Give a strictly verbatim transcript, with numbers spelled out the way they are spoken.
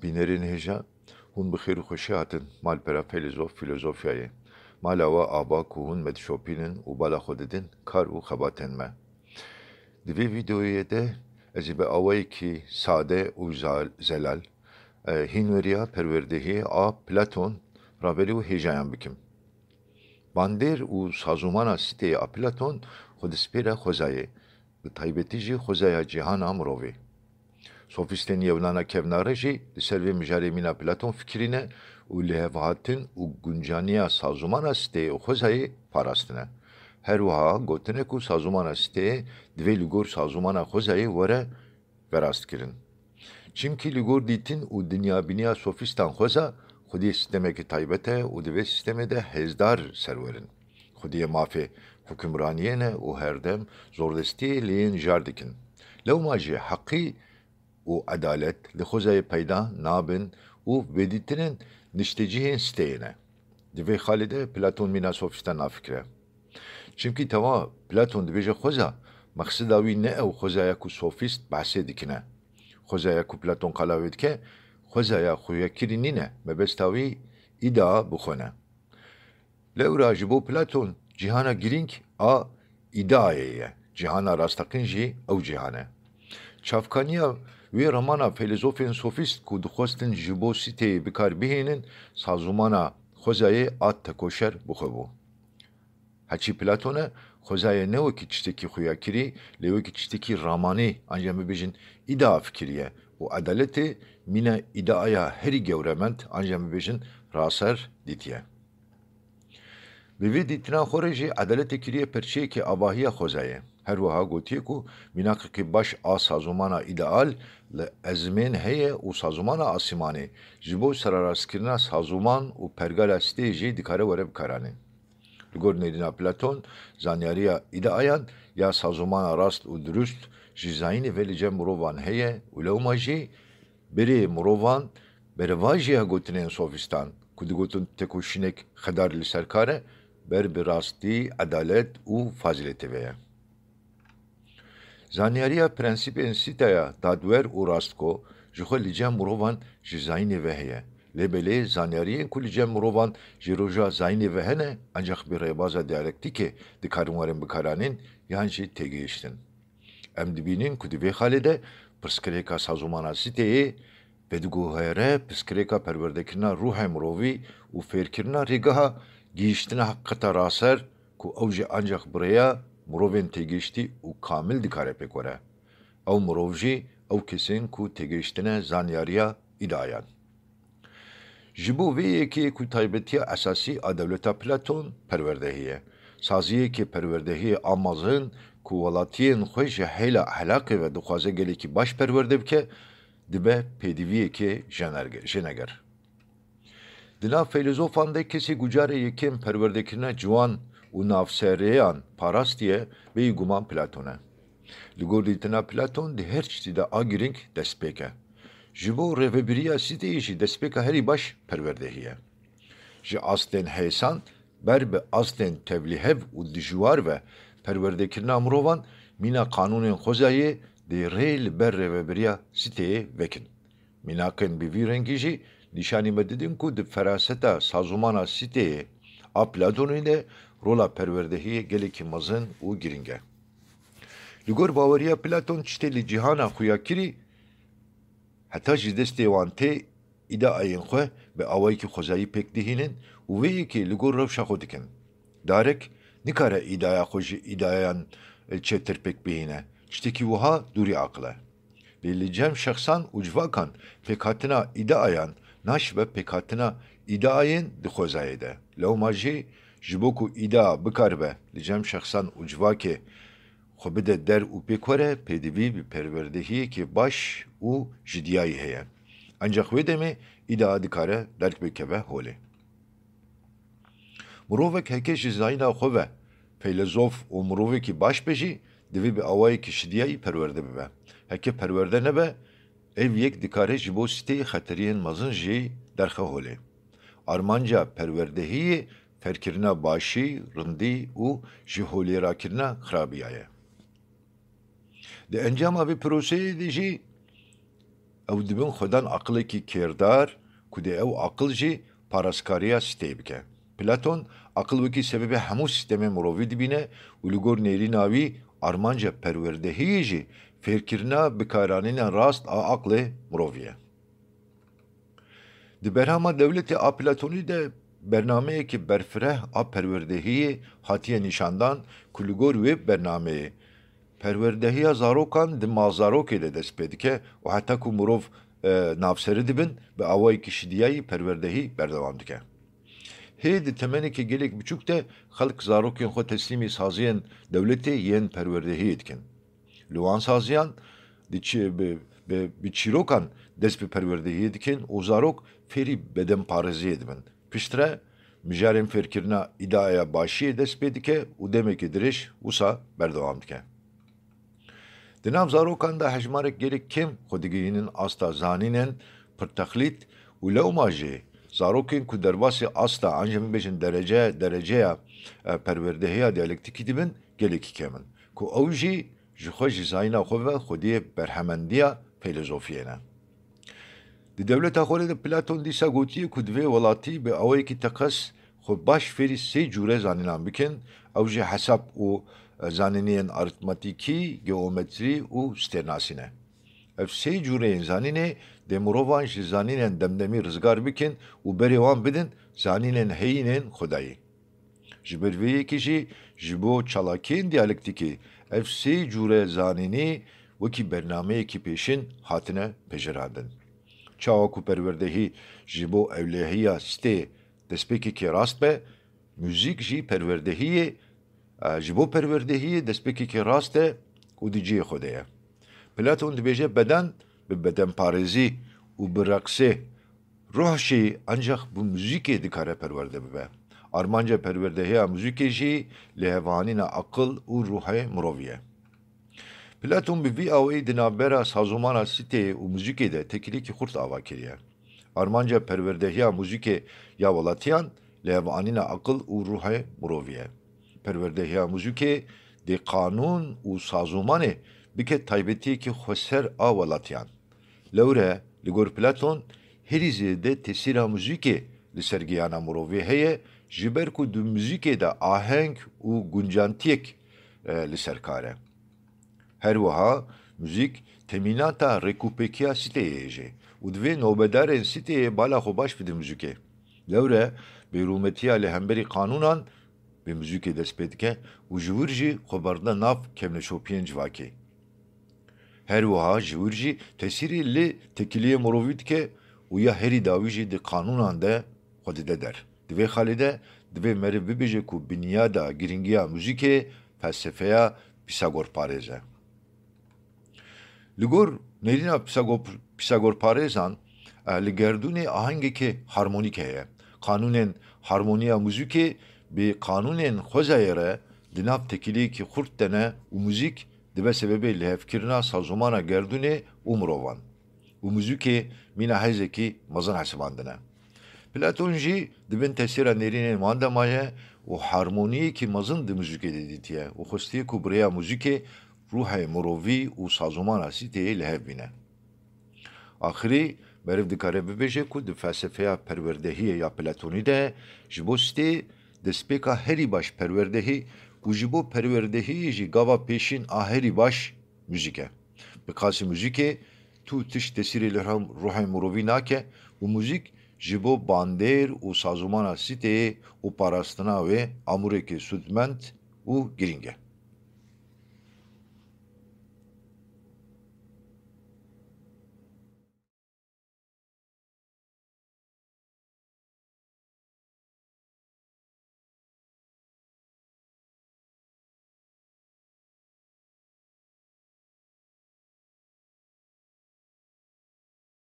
Bînerên hêja, hûn bi xêr û xweşî hatin malpera Feylezof Fîlozofyayê. Mala we ava ku hûn me dişopînin û bala xwe didin kar û xebatên me. Di vê vîdeoyê de ez ê bi awayekî sade û zal-, zelal, e, hînweriya perwerdehiyê a Platon raberî û hêjayan bikim. Bandêr û sazûmana siteyê a Platon xwe dispêre xwezayê, bi taybetî jî xwezaya cîhana mirovî. Sofîstên Yewnana kevnare jî li ser vê mijarê mîna Platon fikirîne û lihevhatin û guncaniya sazûmana siteyê û xwezayê parastine. Her wiha gotine ku sazûmana siteyê divê li gor sazûmana xwezayê were verastkirin. Çimkî li gor dîtin û dinyabîniya sofîstan xweza xwediyê sîstemekî taybet e û di vê sîstemê de hêzdar serwer in. Xwediyê mafê hukimraniyê ne û herdem zordestiyê li yên jar dikin. Lewma jî heqî û edalet li xwezayê peyda nabin û vêdîtinên niştecihên siteyê ne. Di vê xalê de Platon mîna sofîstan nafikire. Çimkî tewa Platon dibêje xweza, mexseda wî ne ew xwezaya ku sofîst behsê dikine. Xwezaya ku Platon qala wê dike, xwezaya xuyakirî nîne, mebesta wî îda bi xwe ne. Lewra ji bo Platon cîhana girîng a îdeayê ye, cîhana rasteqîn jî ew cîhan e. Çavkaniya wê ramana feylezofên sofîst ku dixwestin ji bo siteyê bi kar bihênin, sazûmana xwezayê a tekoşer bi xwe bû. Heçî Platone xwezayê ne wekî tiştekî xuyakirî, lê wekî tiştekî ramanî, an jî em bibêjin îdea fikiriye û edaletê mîna îdeaya herî gewremend, an jî em bibêjin raser dîtiye. Bi vê dîtina xwe re jî edaletê kiriye perçeyekê avahiya xwezayê. Her wiha gotiye ku mînaqekî baş a sazûmana îdeal li ezmên heye û sazûmana asîmanê ji bo serarastkirina sazûman û pergala siteyê jî dikare were bikaranîn. Li gor nêrîna Platon, zanyariya îdeayan ya sazûmana rast û dirust ji zayînê ve li cem mirovan heye û lewma jî berê mirovan berevajiya gotinên sofîstan ku digotin tekoşînek xedar li ser kar e, ber bi rastî, edalet û fazîletê ve ye. Zanyariya prensîpên sîteya dadwer û rastko ji xwe li cem mirovan ji zayînê ve heye. Lê belê zanyariyên ku li cem mirovan ji roja zayînê ve hene, ancax bi rêbaza diyalektîkê dikarin werin bikaranîn yan jî têgihiştin. Em dibînin ku di vê xalê de pirsgirêka sazûmana sîteyê vediguhere pirsgirêka perwerdekirina ruhê mirovî û fêrkirina rêgeha gihiştina heqîqeta raser ku ew jî ancax bi rêya mirovên têgihiştî û kamil dikare pêk were. Ew mirov jî ew kes in ku têgihiştine zanyariya îdeayan. Ji bo vê yekê ku taybetiya esasî a dewleta Platon perwerdehî ye. Saziyekê perwerdehiyê a mezin ku welatiyên xwe ji hêla ehlaqê ve dixwaze gelekî baş perwerde bike, dibe pêdiviyekê jenerge-, jêneger. Di nav feylezofan de kesê ku carê yekem perwerdekirina ciwan û navserêyan parastiye, bêyî guman Platon e. Li gor dîtina Platon di her tiştî de a girîng destpêk e. Ji bo rêvebiriya sîteyê jî destpêka herî baş perwerdehî ye. Ji astên hêsan ber bi astên tevlîhev û dijwar ve perwerdekirina mirovan mîna qanûnên xwezayê dê rê li ber rêvebiriya sîteyê vekin. Mînakên bi vî rengî jî nîşanî me didin ku di feraseta sazûmana sîteyê a Platonê de rola perwerdehiyê gelekî mezin û girîng e. Li gor baweriya Platon tiştê li cîhana xuyakirî heta ji destê wan tê îdeayên xwe bi awayekî xwezayî pêk dihînin û vê yekê li gor rewşa xwe dikin. Darek nikare îdeaya xwe ji îdeayan çêtir pêk bihîne. Tiştekî wiha dûrî aqil e. Lê li cem şexsan û civakan pêkhatina îdeayan naşibe pêkhatina îdeayên di xwezayê de. Lewma jî ji bo ku îdea bikaribe li cem şexsan û civakê xwe bide der û pêk were, pêdivî bi perwerdehiyekê baş û ji diyayî heye. Ancax wê demê îdea dikare derg bikeve holê. Mirovek heke ji zayîna xwe ve feylezof û mirovekî baş be jî, divê bi awayekî şidiyayî perwerde bibe. Heke perwerde nebe, ev yek dikare ji bo sîteyê xeteriyên mezin jî derxe holê. Armanca perwerdehiyê ferkirina başî, rindî û ji holê rakirina xirabiya ye. Di encama vê proseyê de jî Ew dibin xwedan aqilekî kêrdar ku dê ew aqil jî parastkariya siteyê bike. Platon aqil wekî sebebê hemû sîstemên mirovî dibîne û li gor nêrîna wî armanca perwerdehiyê jî fêrkirina bikaranîna rast a aqlê mirovî ye. Di berhema dewletê a Platonî de bernameyekî berfireh a perwerdehiyê hatiye nîşandan ku li gor wê bernameyê perwerdehiya zarokan di malzarokê de dest pê dike û heta ku mirov, e, navseri dibin, bi awayekî şidiyayî perwerdehî berdewam dike. Hê di temenekî gelek biçûk de xelk zarokên xwe teslîmî saziyên dewletê yên perwerdehiyê dikin. Li wan saziyan di çi-, bi, bi, bi çîrokan dest bi perwerdehiyê dikin û zarok fêrî bedenparêziyê dibin. Piştre mijarên fêrkirina îdeaya başiyê dest pê dike û demekî dirêj wisa berdewam dike. Di nav zarokan de hejmarek gelek kêm xwe digihînin asta zanînên pirtexlît û lewma jî zarokên ku derbasî asta, an jî bibêjin derece, dereceya, e, perwerdehiya diyalektîkî dibin, gelekî kêm in, ku ew jî ji xwe ji zayîna xwe ve xwediyê berhemendiya feylezofiyê ne. Di dewleta xwe de Platon dîsa gotiye ku divê welatî bi awayekî teqez xwe baş fêrî sê cûre zanînan bikin, ew jî hesab û zanîniyên arîtmetîkî, geometrî û stêrnasî ne. Ev sê cûreyên zanînê dê mirovan ji zanînên demdemî rizgar bikin û berê wan bidin zanînên heyînên xwedayî. Ji ber vê yekê jî ji bo çalakiyên diyalektîkê ev sê cûre zanînî wekî bernameyekî pêşîn hatine pejirandin. Çawa ku perwerdehî ji bo ewlehiya sitê destpêkekê rast be, muzîk jî perwerdehiyê, e, ji bo perwerdehiyê destpêkekê rast e û di cihê xwe de ye. Platon dibêje beden bi bedenparêzî û bi reqsê, ruh jî ancaq bi muzîkê dikare perwerde bibe. Armanca perwerdehiya muzîkê jî lêhevanîna aqil û ruhê mirovî ye. Platon bi vî awayî di navbera sazûmana siteyê û muzîkê de têkiliyekî xurt ava kiriye. Armanca perwerdehiya muzîkê ya welatiyan lêhevanîna aqil û ruhê mirovî ye. Perwerdehiya muzîkê dê qanûn û sazûmanê bike taybetiyekî xweser a welatiyan. Lewre, li gor Platon, herî zêde tesîra muzîkê li ser giyana mirovî heye, ji ber ku di muzîkê de aheng û guncantiyek, e, li ser kar e. Her wiha muzîk temînata rêkûpêkiya siteyê ye jî û divê nobedarên siteyê bala xwe baş bidin muzîkê. Lewre bêrûmetiya li hemberî qanûnan bi muzîkê dest pê dike û ji wir jî xwe berdine nav kevneşopiyên civakî. Her wiha ji wir jî tesîrê li têkiliyê mirovî dike û ya herî dawî jî di qanûnan de xwe dide der. Di vê xalê de divê meriv bibêje ku binyada girîngiya muzîkê felsefeya pîsagorparêz e. Li gor nêrîna pîsagor-, pîsagorparêzan, e, li gerdûnê ahengekê harmonîk heye. Qanûnên harmoniya muzîkê bi qanûnên xwezayê re di nav têkiliyekî xurt de ne û muzîk dibe sebebê lihevkirina sazûmana gerdûnê û mirovan. Û muzîkê mîna hezekî mezin hesibandine. Platon jî di bin tesîra nêrînên wan de maye û harmoniyekî mezin di muzîkê de dîtiye û xwestiye ku bi rêya muzîkê ruhê mirovî û sazûmana sîteyê li hev bîne. Axirî, meriv dikare bibêje ku di felsefeya perwerdehiyê ya Platonî de ji bo sitê destpêka herî baş perwerdehî û ji bo perwerdehiyê jî gava pêşîn a herî baş muzîk e. Bi qasî muzîkê tu tişt tesîrê li ruh-, ruhê mirovî nake û muzîk ji bo bandêr û sazûmana sîteyê û parastina wê amûrekê sûdmend û girîng e.